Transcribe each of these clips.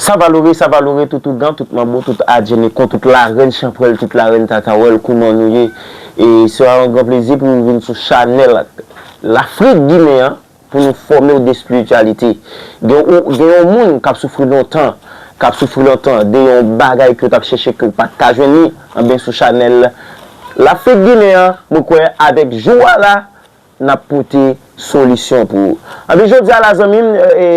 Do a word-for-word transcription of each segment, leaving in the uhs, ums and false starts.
Sa valore, sa valore, tout ougan, tout manbo, tout adjenekon, tout larèn chanpwèl, tout larèn tatawèl, kouman nou ye? E se yon gran plezi pou nou vin sou chanèl Lafrik Ginen an, pou nou fòme w de espirityalite. Gen yon, gen yon moun k ap soufri lontan, k ap soufri lontan de yon bagay ke w t ap chèche ke w pa t ka jwenn li, anben sou chanèl Lafrik Ginen an, mwen kwè avèk jou a la, n ap pote solisyon pou ou. Anben jodi a la zanmi m, e,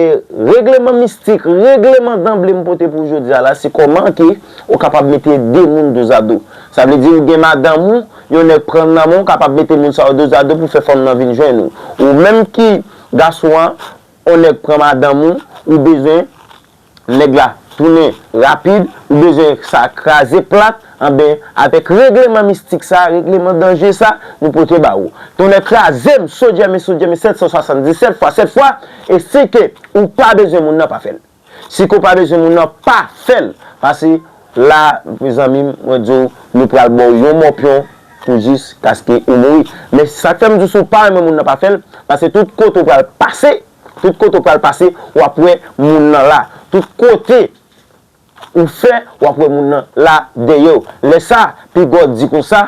regleman mistik, regleman danble m pote pou ou jodi a la, se kòman ke ou kapab mete de moun dozado. Sa vle di ou gen madanm ou, yon nèg pran nan men w, kapab mete moun sa yo dozado pou fè fanm nan vin jwenn ou. Ou menm ki gason an, yon nèg pran madanm ou, ou bezwen nèg la tounen rapid, ou bezwen sa kraze plat, anben, avèk regleman mistik sa, regleman danje sa, nou pote ba ou. Tonnè kraze m, sodyè m e sodyè m e sèt san swasanndisèt fwa sèt fwa, e si ke ou pa bezwen moun nan pa fè l. Si ke w pa bezwen moun nan pa fè l, paske la, zanmi m, mwen di w, nou pral ba w yon mòpyon pou jiskaske ou mouri. Men sa k fè m di w si w pa renmen moun nan pa fè l, paske tout kote w pral pase, tout kote w pral pase, w ap wè moun nan la. Tout kote ou fè, w ap wè moun nan la dèyè w. Lè sa, piga w di konsa,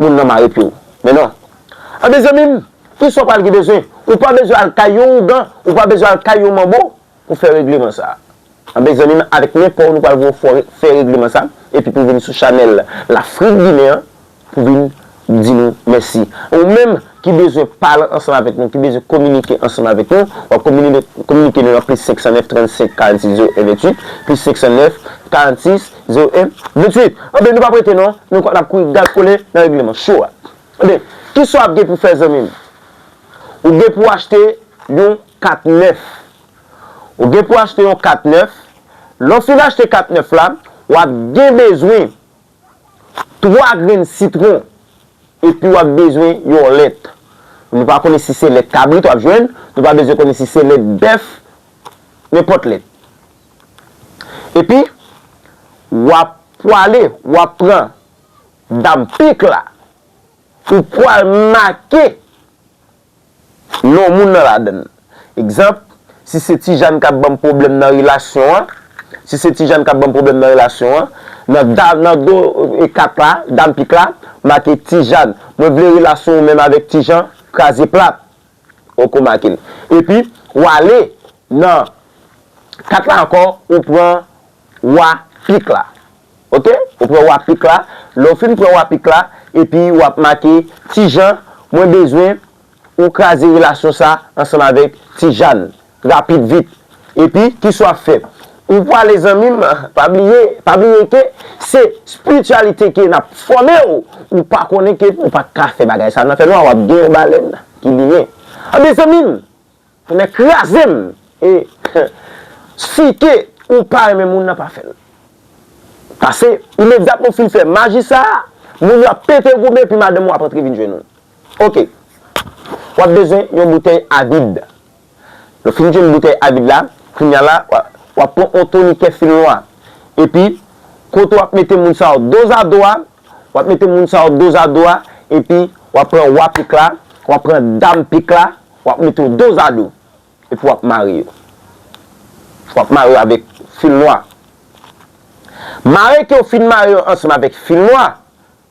moun nan mare pye w. Men non. Anben zanmi m, kisa w pral gen bezwen? Ou pa bezwen al kay yon ougan, ou pa bezwen al kay yon manbo pou fè regleman sa. Anben zanmi m, avèk men pa w nou pral voye w fè regleman sa, epi pou vin sou chanèl Lafrik Ginen an, pou vin di nou mèsi. Ou menm ki bezwen pale ansanm avèk nou, ki bezwen kominike ansanm avèk nou, w ap kominike, kominike nou nan plis senk san nèf trannsenk karannsis zewo en venntuit, plis senk san nèf karannsis zewo en venntuit. Anben, nou p ap rete non, nou, n ap kouri gad kole nan regleman cho a. Anben, kisa w ap gen pou fè zanmi m? Ou gen pou w achte yon kat nèf. Ou gen pou w achte yon kat nèf. Lè w fin achte kat nèf la, w ap gen bezwen twa grenn sitwon, epi w ap bezwen yon lèt. Nou pa konnen si se lèt kabrit w ap jwenn, nou pa bezwen konnen si se lèt bèf, nenpòt lèt. Epi, w ap pwale, w ap pran dam pik la, ou pwal make non moun nan ladann. Egzanp, si se Tijann k ap ban m pwoblèm nan relasyon an, si se Tijann k ap ban m pwoblèm nan relasyon an, nan dam, nan do, e, kat la, dam pik la, make Tijann. Mwen vle relasyon ou menm avèk Tijan kraze plat. Ok, ou make l. Epi, w ale nan kat la ankò, ou pran wa pik la. Ok? Ou pran wa pik la. Lè w fin pran wa pik la, epi w ap make Tijan, mwen bezwen ou kraze relasyon sa ansanm avèk Tijann. Rapid, vit. Epi, kisa w ap fè? Ou pwale zanmi m, pa bliye, pa bliye ke se espirityalite ke n ap fòme w. Ou pa konnen ke ou pa ka fè bagay sa nan fènwa, w ap gen yon balèn ki limen. Anben zanmi m, tonnè kraze m. E si ke ou pa renmen moun nan pa fè l. Paske imedyatman w fin fè maji sa a, moun yo ap pete goumen epi madanm ou ap antre vin jwenn ou. Ok. W ap bezwen yon boutèy avid. Lè w fin jwenn boutèy avid la, kounye a la, w ap, w ap pran yon tonikè fil nwa. Epi, kote w ap mete moun sa yo dozado a, w ap mete moun sa yo dozado a, epi w ap pran wa pik la, w ap pran dam pik la, w ap mete yo dozado. Epi w ap mare yo. W ap mare yo avèk fil nwa. Mare ke w fin mare yo ansanm avèk fil nwa,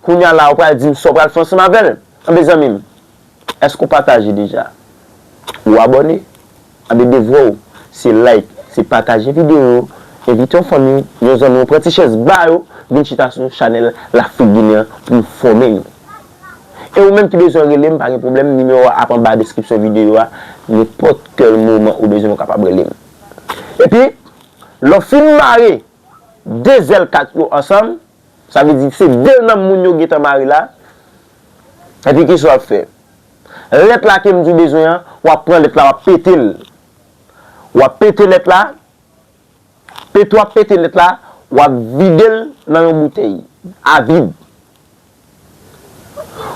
kounye a la, ou pral di m sa w pral fè ansanm avè l. Anben zanmi m, èske w pataje deja? Ou abòne? Anben devwa w, se like, se pataje videyo yo, envite yon fanmi, yon zanmi w, pran ti chèz ba yo, vin chita sou chanèl Lafrik Ginen an pou nou fòme nou. E ou menm ki bezwen rele m, pa gen pwoblèm, nimewo a ap anba deskripsyon videyo a, nenpòt kèl moman ou bezwen, ou kapab rele m. Epi, lè w fin mare de zèl kat yo ansanm, sa vle di se de nanm moun yo gentan mare la, epi kisa w ap fè? Lèt la ke m di w bezwen an, w ap pran lèt la, w ap pete l. W ap pete lèt la, pete w ap pete lèt la, w ap vide l nan yon boutèy avid.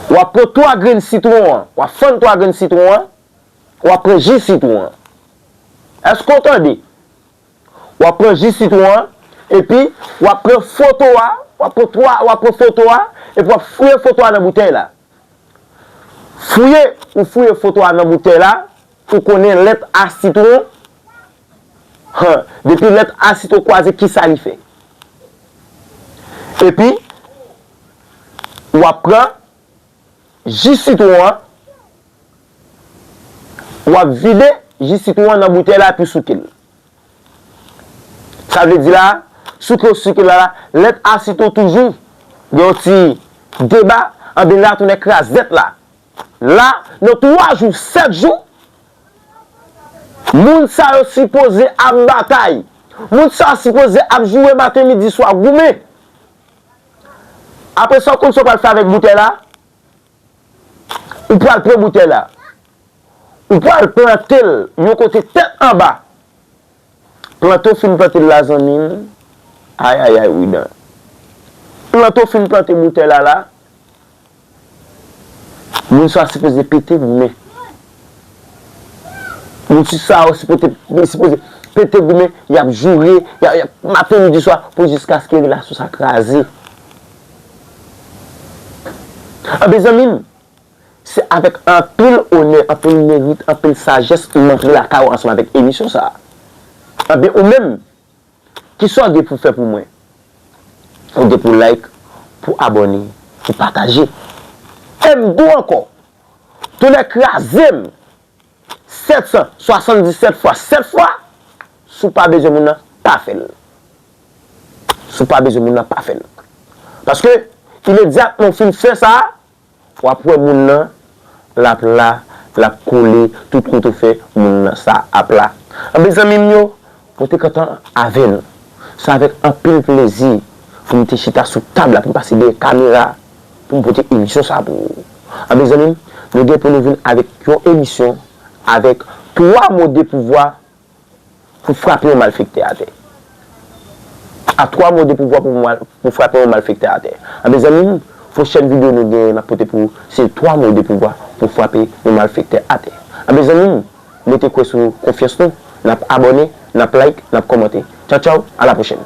W ap pran twa grenn sitwon an, w ap fann twa grenn sitwon an, w ap pran ji sitwon an. Èske w tande? W ap pran ji sitwon an, epi w ap pran foto a, w ap pran twa, w ap pran foto a, epi w ap fouye foto a nan boutèy la. Fouye, ou fouye foto a nan boutèy la, ou konnen lèt a sitwon, Han, depi lèt A sitwon kwaze, kisa li fè? Epi, w ap pran ji sitwon an, w ap vide ji sitwon an nan boutèy la epi souke l. Sa vle di la, souke w souke l la, la, lèt A sitwon toujou gen yon ti deba, anben la tounen krazèt la. La, nan twa jou, sèt jou, moun sa yo sipoze ap batay. Moun sa yo sipoze ap joure maten, midi, swa, goumen. Apre sa, w konn sa w pral fè avèk boutèy la? Ou pral pran boutèy la. Ou pral plante l yon kote tèt anba. Plante w fin plante l la, zanmi m. Ayayay, wi dan. Plante w fin plante boutèy la la. Moun sa a sipoze pete goumen. Moun sa a sipoze, sipoze pete goumen, y ap joure, y ap, y ap, maten, midi, swa, pou jiskaske relasyon sa kraze. Anben, zanmi m, se avèk anpil onè, anpil merit, anpil sajès, m antre lakay ou ansanm avèk emisyon sa a. Anben, ou menm, kisa w gen pou fè pou mwen? Ou gen pou like, pou abòne, pou pataje. E m di w ankò, tonnè kraze m, sèt san swasanndisèt fwa sèt fwa, si w pa bezwen moun nan, pa fè l. Si w pa bezwen moun nan, pa fè l. Paske, imedyatman w fin fè sa, w ap wè moun nan, l ap la, l ap kole, tout kote w fè, moun nan sa ap la. Anben, zanmi m yo, mwen te kontan avè nou. Se avèk anpil plezi pou m te chita sou tab la, pou m pase dèyè kamera, pou m pote emisyon sa pou ou. Anben, zanmi m, nou gen pou nou vin avèk yon emisyon avèk twa mo de pouvwa pou frape yon malfektè atè. A twa mo de pouvwa pou mal-, pou frape yon malfektè atè. Anben, zanmi m, pwochèn videyo nou genyen n ap pote pou ou, se twa mo de pouvwa pou frape yon malfektè atè. Anben, zanmi m, mete kwè sou konfyans nou, n ap abòne, n ap like, n ap kòmante. Tchaw, tchaw, a la pwochèn.